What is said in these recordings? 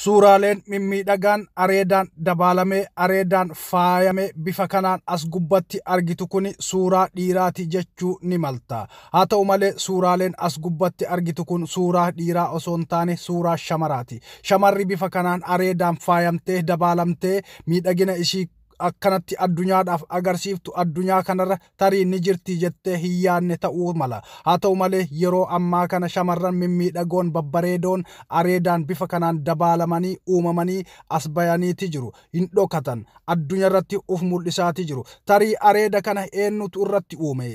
Suuraaleen mimmiidhagaan areedaan dabaalamee areedaan faayame bifa kanaan as gubbatti argitu kun suuraa dhiiraati jechuu ni malta. Haa ta'u malee, suuraaleen as gubbatti argitu kun suuraa dhiiraa osoo hin taane suuraa shamaraati. Shamarri bifa kanaan areedaan faayamtee dabaalamtee miidhagina ishii akkanatti addunyaadhaaf agarsiiftu addunyaa kanarra tarii ni jirti jettee hin yaadne ta'uu mala. Haa ta'u malee, yeroo ammaa kana shamarran mimmiidhagoon babbareedoon areedaan bifa kanaan dabaalamanii uumamanii as bayaniiti jiru. Hin dhokatan, addunyaa irratti uf mul'isaati jiru. Tarii areeda kana eenyutu irratti uume?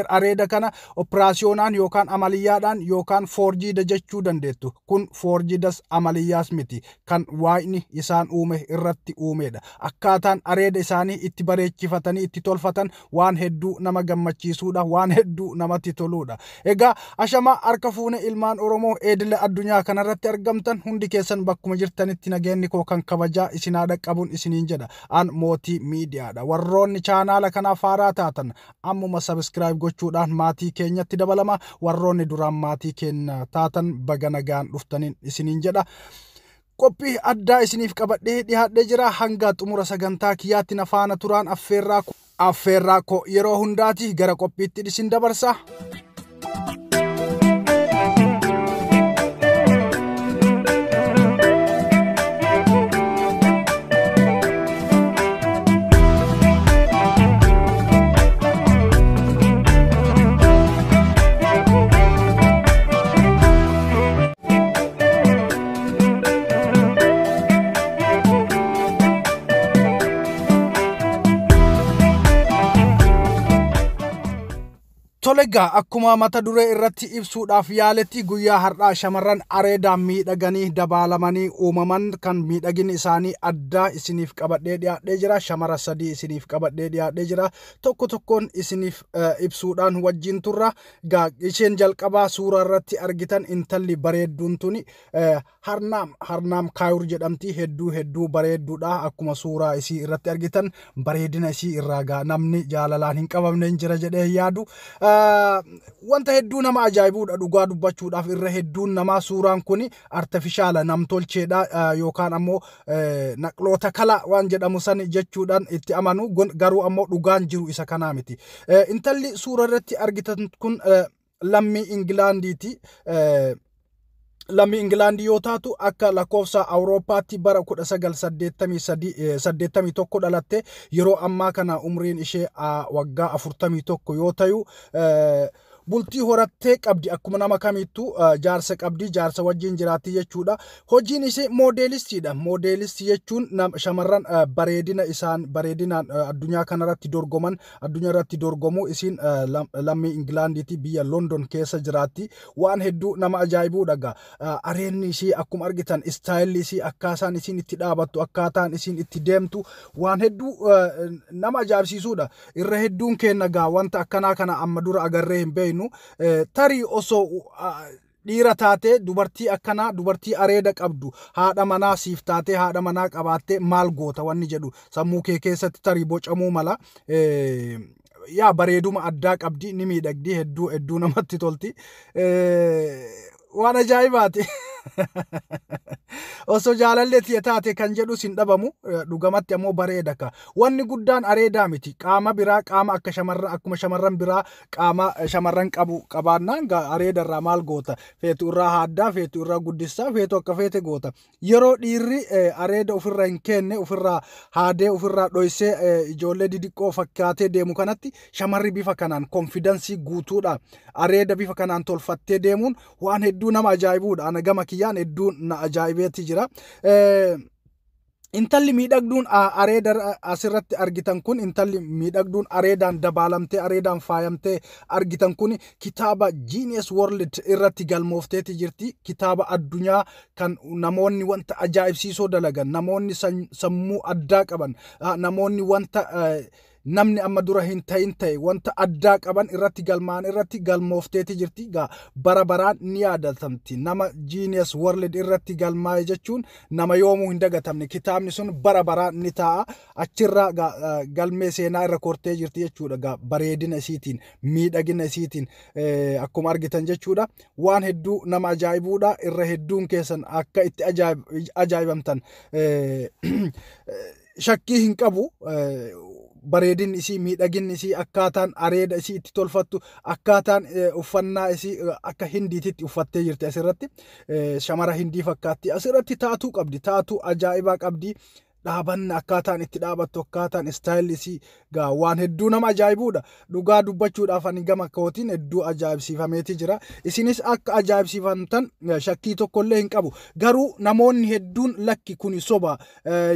Areeda kana operaasiyoonaan yookaan amaliyyaadhaan yookaan foorjiida jechuu dandeettu. Kun foorjiidas amaliyyaas miti. Kan Waaqni isaan uume irratti uumedha. Akkaataan areeda isaanii itti bareechifatanii itti tolfatan waan hedduu nama gammachiisuudha, waan hedduu namatti toluudha. Egaa ashamaa, harka fuune ilmaan Oromoo eedila addunyaa kanarratti argamtan hundi keessan, bakkuma jirtanitti nageenyi koo kan kabajaa isin haa dhaqqabuun isiniin jedha. An Mootii Miidiyaadha. Warroonni chaanaala kanaaf haaraa taatan ammuma subscribe gochuudhaan maatii keenyatti dabalama. Warroonni duraan maatii keenya taatan baga nagaan dhuftaniin isiniin jedha. Qophii addaa isiniif qabadhee dhiyaadhee jira. Hanga xumura sagantaa kiyyaatti na faana turaan affeerraa koo yeroo hundaati. Gara qophiitti isin dabarsa. Tolegaa, akkuma mata duree irratti ibsuudhaaf yaaletti, guyyaa har'aa shamarran areedaan miidhaganii dabaalamanii uumaman kan miidhaginni isaanii addaa isiniif qabadhee dhiyaadhee jira. Shamara sadii isiniif qabadhee dhiyaadhee jira. Tokko tokkoon isiniif ibsuudhaan wajjin turra. Isheen jalqabaa suuraa irratti argitan, intalli bareedduun tuni Harnaam Kaayur jedhamti. Hedduu hedduu bareedduudha. Akkuma suuraa isii irratti argitan bareedina isii irraa gaa namni jaalalaan hin qabamne hin jira jedhee yaadu. Wanta hedduu nama ajaa'ibuudha. Dhugaa dubbachuudhaaf, irra hedduun namaa suuraan kun artificial, namtolcheedha yookaan ammoo naqloota kala waan jedhamu san jechuudhaan itti amanu, garuu ammoo dhugaan jiru isa kanaa miti. Intalli suura irratti argitan kun lammii Ingilaandiiti. Lammii Ingilaandii yoo taatu, akka lakkoofsa Awurooppaatti bara 1983, 81 dhalatte. Yeroo ammaa kana umriin ishee waggaa 41 yoo ta'u, bultii horattee qabdi. Akkuma nama kamittuu jaarsa qabdi, jaarsa wajjin jiraatti jechuudha. Hojiin ishee moodeelistiidha. Moodeelistii jechuun shamarran bareedina isaan bareedinaan addunyaa kanarratti dorgoman, addunyaa irratti dorgomu. Isiin lammii Ingilaandiiti, biyya London keessa jiraatti. Waan hedduu nama ajaa'ibuudha gaa. Areenni ishii akkuma argitan, istaayilli ishii, akkaataan isiin itti dhaabattu, akkaataan isiin itti deemtu waan hedduu nama ajaa'ibsiisuudha. Irra hedduun keenya gaa wanta akkanaa kana amma dura agarree hin beeknu. Tarii osoo dhiira taatee, dubartii akkanaa, dubartii areeda qabdu haadha manaa siif taatee, haadha manaa qabaattee maal goota wanni jedhu sammuu kee keessatti tarii bocamuu mala. Yaa, bareeduma addaa qabdi, ni miidhagdi, hedduu hedduu namatti tolti. Waan ajaa'ibaati. Osoo jaalallee tiya taate kan jedhus hin dhabamu, dhugamatti ammoo bareeda ka. Wanni guddaan areedaa miti. Qaama biraa, qaama akka shamarran, akkuma shamarran biraa qaama shamarran qabu qabaannaan areeda irraa maal goota? Feetu irraa haaddaa, feetu irraa guddissaa, feetu akka feete goota. Yeroo dhiirri areeda ofirra hin kenne, ofirraa haadee, ofirraa dhoysee ijoollee didiqqoo fakkaatee deemu kanatti, shamarri bifa kanaan confidence guutuudha. Areeda bifa kanaan tolfattee deemuun waan hedduu nama ajaa'ibuudha. Ana gama kiyyaan hedduu na ajaa'ibeetti jira. Intalli miidhagduun areeda asirratti argitan kun, intalli miidhagduun areedaan dabaalamtee areedaan faayamtee argitan kun, kitaaba Guinness World irratti galmoofteeti jirti. Kitaaba addunyaa kan namoonni wanta ajaa'ibsiisoo dalagan, namoonni sammuu addaa qaban, namoonni wanta Namni amma dura hin ta'in ta'e wanta addaa qaban irratti galmaan irratti galmoofteeti jirti. Gaa bara baraan ni yaadatamti. Nama Guinness World irratti galmaa'e jechuun nama yoomuu hin dagatamne. Kitaabni sun bara baraan ni taa'a. Achirraa galmee seenaa irra kortee jirti jechuudha. Gaa bareedina isiitiin, miidhagina isiitiin akkuma argitan jechuudha. Waan hedduu nama ajaa'ibuudha. Irra hedduun keessan akka itti ajaa'ibamtan shakkii hin qabu. Bareedinni isii, miidhaginni isii, akkaataan areeda isii itti tolfattu, akkaataan uffannaa isii, akka Hindiititti uffattee jirti asirratti. Shamara Hindii fakkaatti. Asirratti taatuu qabdi, taatuu ajaa'ibaa qabdi. Dhaabanna akkaataan itti dhaabattu, akkaataan style isii gaa waan hedduu nama ajaa'ibuudha. Dhugaa dubbachuudhaaf ani gama kootiin hedduu ajaa'ibsiifameeti jira. Isinis akka ajaa'ibsiifamtan shakkii tokkollee hin qabu. Garuu namoonni hedduun lakki, kuni soba,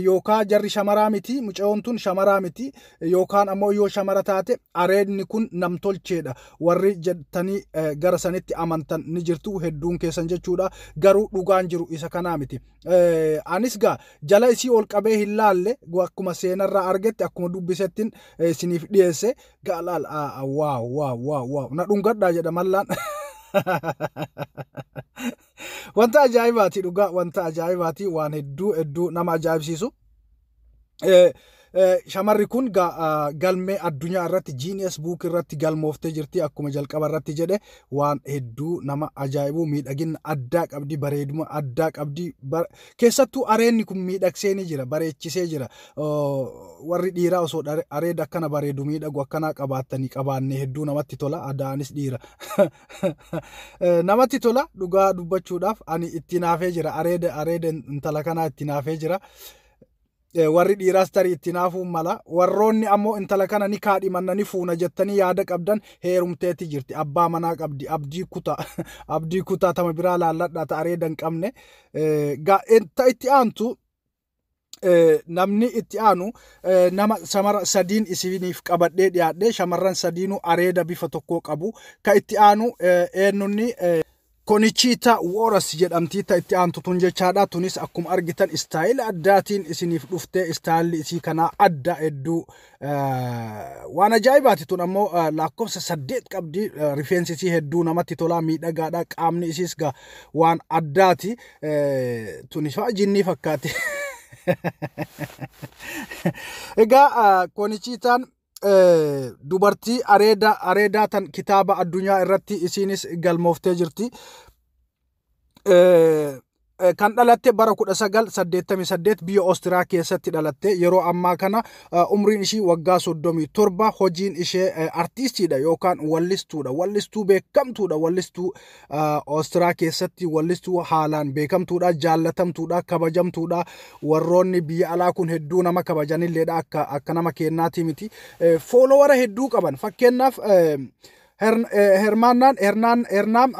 yookaan jarri shamaraa miti, mucayoon tun shamaraa miti, yookaan ammoo yoo shamara taate areedni kun namtolcheedha warri jettanii gara sanitti amantan ni jirtu hedduun keessan jechuudha. Garuu dhugaan jiru isa kanaa miti. Anis gaa jala isii ol qabee hin laalle. Akkuma seenarraa argetti, akkuma dubbisettiin isiniif dhiyeesse. Gaa laal, wow, wow, wow, wow, na dhungadhaa jedha mallaan. Wanta ajaa'ibaati dhugaa, wanta ajaa'ibaati, waan hedduu hedduu nama ajaa'ibsiisu. Shamarri kun galmee addunyaa irratti, Guinness Book irratti galmooftee jirti. Akkuma jalqaba irratti jedhe, waan hedduu nama ajaa'ibu, miidhagina addaa qabdi, bareeduma addaa qabdi. Keessattuu areenni kun miidhagsee ni jira, bareechisee jira. Warri dhiiraa osoo areeda akkana bareedu, miidhagu akkanaa qabaattanii, qabaanne hedduu namatti tola. Adaanis dhiira namatti tola. Dhugaa dubbachuudhaaf ani itti naafee jira, areeda intala kanaa itti naafee jira. Warri dhiiraas tarii itti naafuu mala. Warroonni ammoo intala kana ni kaadhimanna, ni fuuna jettanii yaada qabdan, heerumteeti jirti, abbaa manaa qabdi. Abdii kutaa, abdii kutaa, tama biraa laalladhaa ta areeda hin qabne. Ta itti aantu, namni itti aanu, nama shamara sadiin isiniif qabadhee dhiyaadhe. Shamarran sadiinuu areeda bifa tokkoo qabu. Ka itti aanu eenyunni? Konichiita Wooras jedhamti ta itti aantu tun jechaadha. Tunis akkuma argitan style addaatiin isiniif dhuftee. Style isii kanaa adda, hedduu waan ajaa'ibaati. Tun ammoo lakkoofsa 8 qabdi. Rifeensi isii hedduu namatti tolaa, miidhagaadha. Qaamni isiis waan addaati. Tunis fa'a jinnii fakkaati. Egaa Konichiitaan dubartii areeda areedaa tan kitaaba addunyaa irratti isiinis galmooftee jirti. Kan dhalatte bara 1988 biyya Oostiriyaa keessatti dhalatte. Yeroo ammaa kana umriin ishii waggaa 37. Hojiin ishee artiistiidha yookaan wallistuudha. Wallistuu beekamtuudha. Wallistuu Oostiriyaa keessatti wallistuu haalaan beekamtuudha, jaallatamtuudha, kabajamtuudha. Warroonni biyya alaa kun hedduu nama kabajanilleedha, akka nama keennaati miti. Follower hedduu qaban. Fakkeenyaaf Hermaannaan Hernaan Hernaam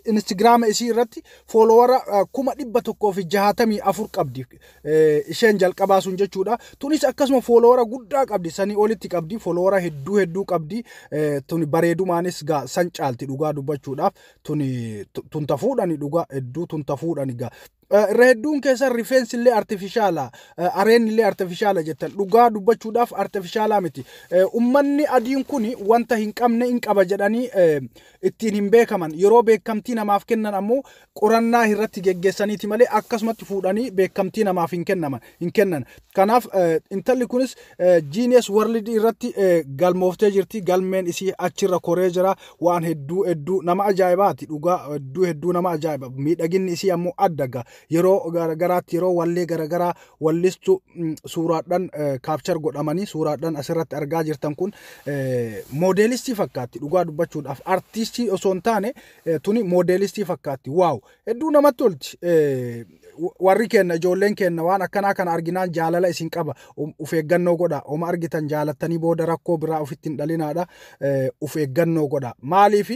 Instagram isii irratti follower 164,000 qabdi. Isheen jalqabaa sun jechuudha. Tunis akkasuma follower guddaa qabdi. Sanii olitti qabdi. Follower hedduu hedduu qabdi. Tuni bareedumaanis gaa san caalti dhugaa dubbachuudhaaf. Tuni tun tafuudhani dhugaa, hedduu tun tafuudhani gaa. Irra hedduun keessan rifeensi illee artificial, areen illee artificial jettan. Dhugaa dubbachuudhaaf artificial miti. Ummanni adiin kun wanta hin qabne hin qaba jedhanii ittiin hin beekaman. Yeroo beekamtii namaaf kennan ammoo qorannaa irratti geggeessaniiti malee akkasumatti fuudhanii beekamtii namaaf hin kennaman, hin kennan. Kanaaf intalli kunis Guinness World irratti galmooftee jirti. Galmeen isii achirra koree jira. Waan hedduu hedduu nama ajaa'ibaati dhugaa, hedduu hedduu nama ajaa'iba. Miidhaginni isii ammoo adda gaa. Yeroo garagaraatti yeroo wallee garagaraa wallistu suuraadhaan capture godhamanii suuraadhaan asirratti argaa jirtan kun moodeelistii fakkaatti. Dhugaa dubbachuudhaaf artiistii osoo hin taane tuni moodeelistii fakkaatti. Wow, hedduu namatti tolti. Warri kenna, ijoolleen kenna waan akkanaa kana arginaan jaalala isin qaba. Uf eeggannoo godha. Oma argitan jaalattanii booda rakkoo biraa ofitti hin dhalinaadha. Uf eeggannoo godha. Maaliif?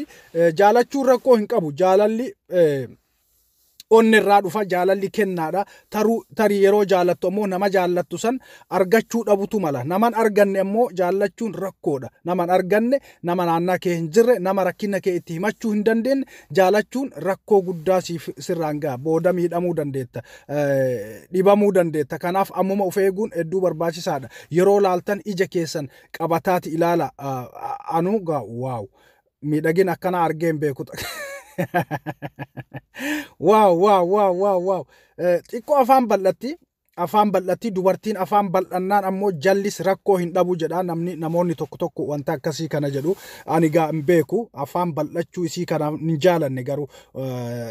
Jaalachuun rakkoo hin qabu. Jaalalli Onni irraa dhufa, jaalalli kennaadha. Tarii yeroo jaallattu ammoo nama jaallattu san argachuu dhabutu mala. Naman arganne ammoo jaallachuun rakkoodha. Naman arganne, nama naannaa kee hin jirre, nama rakkina kee itti himachuu hin dandeenye jaalachuun rakkoo guddaa siif sirraan gaha. Booda miidhamuu dandeetta. Dhibamuu dandeetta. Kanaaf ammuma of eeguun hedduu barbaachisaadha. Yeroo laaltan ija keessan qabataati ilaala. Anuu gaa wow. Miidhagina akkana argee hin beeku. Wow, wow, wow, wow, wow. Xiqqoo afaan bal'atti. Afaan bal'atti. Dubartiin afaan bal'annaan ammoo jallis rakkoo hin dhabu jedha namni. Namoonni tokko tokko wanta akkasii kana jedhu. Ani gaa hin beeku, afaan bal'achuu isii kana hin jaalanne. Garuu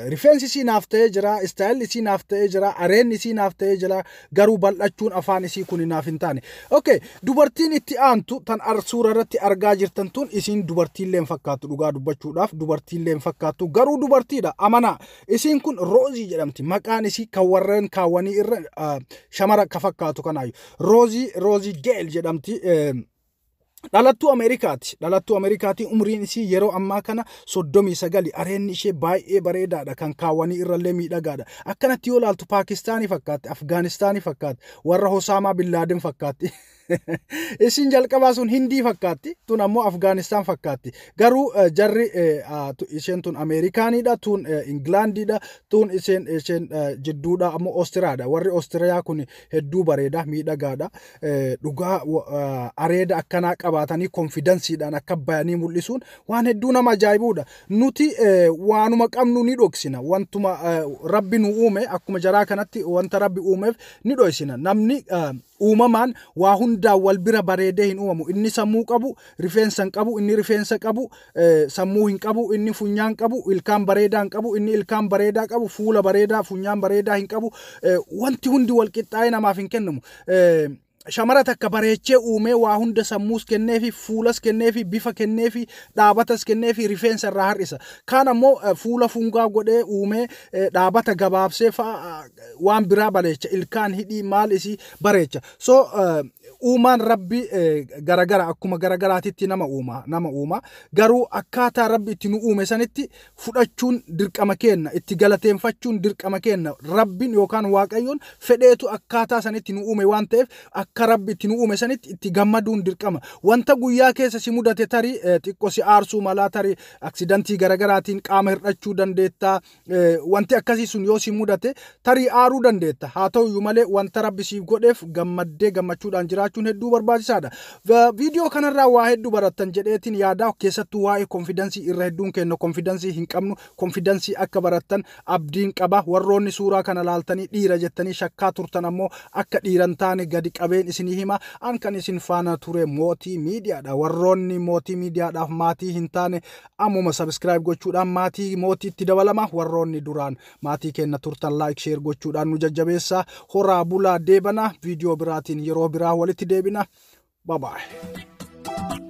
rifeensi isii naaf ta'ee jira, style isii naaf ta'ee jira, areenni isii naaf ta'ee jira, garuu bal'achuun afaan isii kun naaf hin taane. Okay, dubartiin itti aantu tan suura irratti argaa jirtan tun, isiin dubartiillee hin fakkaattu. Dhugaa dubbachuudhaaf dubartiillee hin fakkaattu, garuu dubartiidha amanaa. Isiin kun Roozii jedhamti. Maqaan isii kan warreen kaawwanii irra shamara ka fakkaatu kanaayu. Roozii Geel jedhamti. Dhalattuu Ameerikaati. Dhalattuu Ameerikaati. Umriin isii yeroo ammaa kana 39. Areenni ishee baay'ee bareedaadha. Kan kaawwanii irrallee miidhagaadha. Akkanatti yoo ilaaltu Paakistaanii fakkaatti, Afgaanistaanii fakkaatti, warra Hosaamaa Billaaden fakkaatti. Isin jalqabaa sun Hindii fakkaatti, tun ammoo Afgaanistaan fakkaatti. Garuu jarri isheen tun Ameerikaaniidha, tun Ingilaandiidha, tun isheen jidduudha ammoo Oostiraadha. Warri Oostiriyaa kun hedduu bareeda, miidhagaadha. Dhugaa areeda akkanaa qabaatanii confidenceiidhaan akka bayanii mul'isuun waan hedduu nama ajaa'ibuudha. Nuti waanuma qabnu ni dhoksina. Wantuma Rabbi nu uume, akkuma jaraa kanatti wanta Rabbi uumeef ni dhoksina. Namni uumamaan waa hundaan wal bira bareedee hin uumamu. Inni sammuu qabu rifeensa hin qabu, inni rifeensa qabu sammuu hin qabu, inni funyaan qabu ilkaan bareedaa hin qabu, inni ilkaan bareedaa qabu fuula bareedaa, funyaan bareedaa hin qabu. Wanti hundi wal qixxaa'ee namaaf hin kennamu. Shamara takka bareechee uumee, waa hunda sammuus kenneefi, fuulas kenneefi, bifa kenneefi, dhaabatas kenneefi, rifeensa irraa har'isa. Kaan ammoo fuula fungaa godhee uumee, dhaabata gabaabsee fa'a waan biraa bareecha, ilkaan, hidhii, maal isii bareecha. So uumaan Rabbi garagara, akkuma garagaraatitti nama uuma. Garuu akkaataa Rabbi itti nu uume sanitti fudhachuun dirqama kenna, itti galateeffachuun dirqama kenna. Rabbiin yookaan Waaqayyoon fedheetu akkaataa sanitti nu uume waan ta'eef, akka Rabbi itti nu uume sanitti itti gammaduun dirqama. Wanta guyyaa keessa si mudate tarii xiqqoo si aarsuu malaa, tarii accidentii garagaraatiin qaama hir'achuu dandeetta. Wanti akkasii sun yoo si mudate tarii aaruu dandeetta. Haa ta'uyyuu malee wanta Rabbi siif godheef gammaddee gammachuudhaan jiraachuun hedduu barbaachisaadha. Viidiyoo kanarraa waa hedduu barattan jedheetiin yaada. Keessattuu waa'ee confidence irra hedduun kenna confidence hin qabnu. Confidence akka barattan abdiin qaba. Warroonni suuraa kana laaltanii dhiira jettanii shakkaa turtan ammoo akka dhiiran taane gadi qabeen isinii hima. An kan isin faana ture Mootii Miidiyaadha. Warroonni Mootii Miidiyaadhaaf maatii hin taane ammuma subscribe gochuudhaan maatii mootiitti dabalama. Warroonni duraan maatii keenya turtan like, share gochuudhaan nu jajjabeessaa. Horaa bulaa, deebana. Viidiyoo biraatiin yeroo biraa walitti deebina. Bye bye.